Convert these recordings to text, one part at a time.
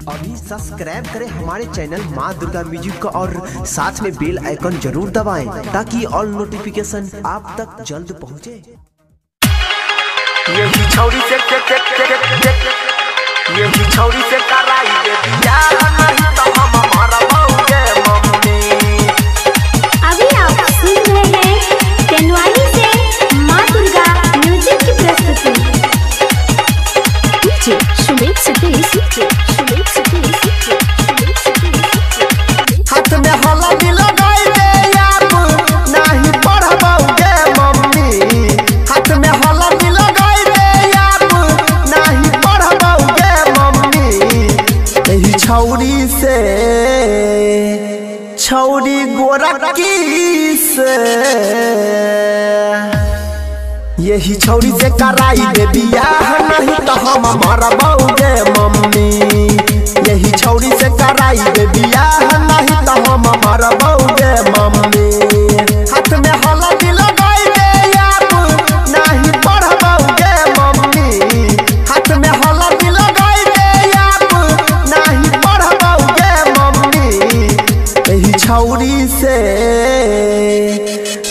अभी सब्सक्राइब करें हमारे चैनल माँ दुर्गा म्यूजिक को और साथ में बेल आइकन जरूर दबाएं ताकि ऑल नोटिफिकेशन आप तक जल्द पहुंचे। यही छौरी से यही छौरी से कराई दे बियाह नहीं तो हम मरबौगे मम्मी। अभी आप सुन रहे हैं तेनवानी से माँ दुर्गा म्यूजिक की प्रस्तुति। DJ Sumit Satish, DJ Sumit Satish, Sumit Satish. हाथ में हल्दी लगाई दे आप नहीं पढ़बौगे मम्मी। हाथ में हल्दी लगाई दे आप नहीं पढ़बौगे मम्मी। यही छौरी से छौरी गोरकी से यही छौरी से कराई दे बियाह नहीं तो हम मरबौगे मम्मी। यही छौरी से कराई दे बियाह नहीं तो हम मरबौगे मम्मी। हाथ में हल्दी लगाई दे आप नहीं पढ़बौगे मम्मी। हाथ में हल्दी लगाई दे आप नहीं पढ़बौगे मम्मी। यही छौरी से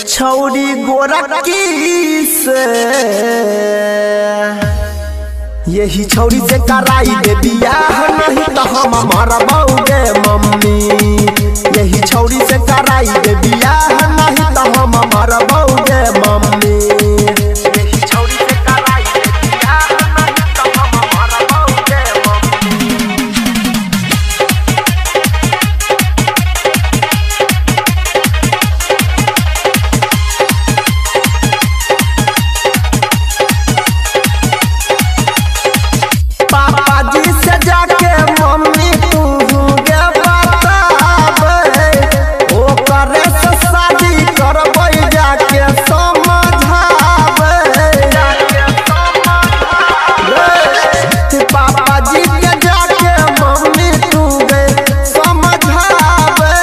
छौरी गोरकी से यही छौरी से कराई दे बियाह नहीं तो हम मरबौगे मम्मी। यही छौरी से कराई दे बियाह नहीं तो हम मरबौगे मम्मी। यही छौरी से कराई दे बियाह नहीं तो हम मरबौगे मम्मी। पापा जी से जाके मम्मी तू गे बताबे ओ करे से शादी करबै जाके समझाबे। पापा जी के जाके मम्मी तू गे समझाबे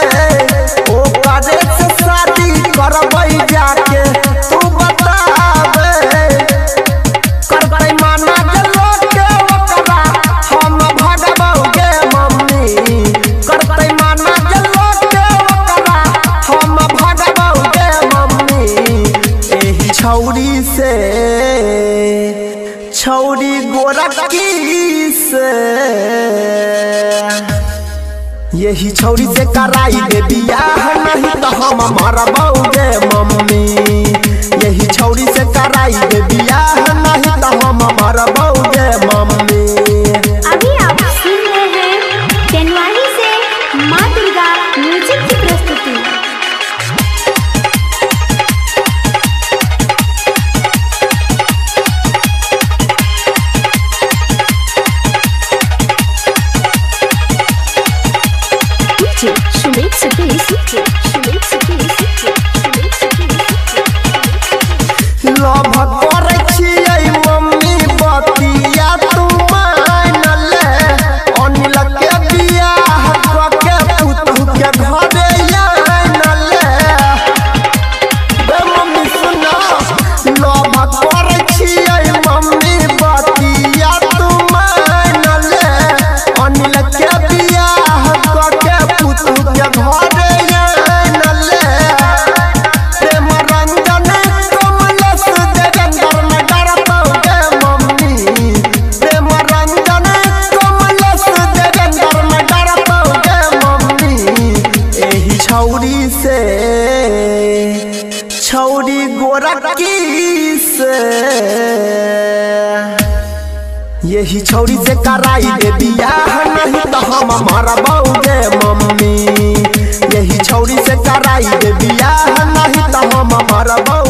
ओ करे से शादी करबै जाके तू बताबे। करबै माना के लोग के ओकरा हम भगबौगे मम्मी। करबै माना के लोग के ओकरा हम भगबौगे मम्मी। एही छौरी से छौरी गोरकी से यही छौरी से कराई दे बियाह नहीं तो हम मरबौगे मम्मी। यही छौरी से कराई दे बियाह नहीं तो हम मरबौगे मम्मी। अभी आप सुन रहे हैं तेनवानी से माँ दुर्गा म्यूजिक की प्रस्तुति। DJ Sumit Satish, DJ Sumit Satish, Sumit Satish. Love करै छियै मम्मी बतिया तू मान ले अनिल के बियाह कऽ के पुतहु के घरे आन ले। बे मम्मी सुना, लव करै छियै मम्मी बतिया तू मान ले अनिल के बियाह कऽ के पुतहु के घरे आन ले। प्रेम रंजन कमलेश देवेंद्र में डरबौगे मम्मी। प्रेम रंजन कमलेश देवेंद्र में डरबौगे मम्मी। एही छौरी से छौरी गोरकी से यही छौरी से कराई दे बियाह नहीं तो हम मरबौगे मम्मी। यही छौरी से कराई दे बियाह नहीं तो हम मरबौगे।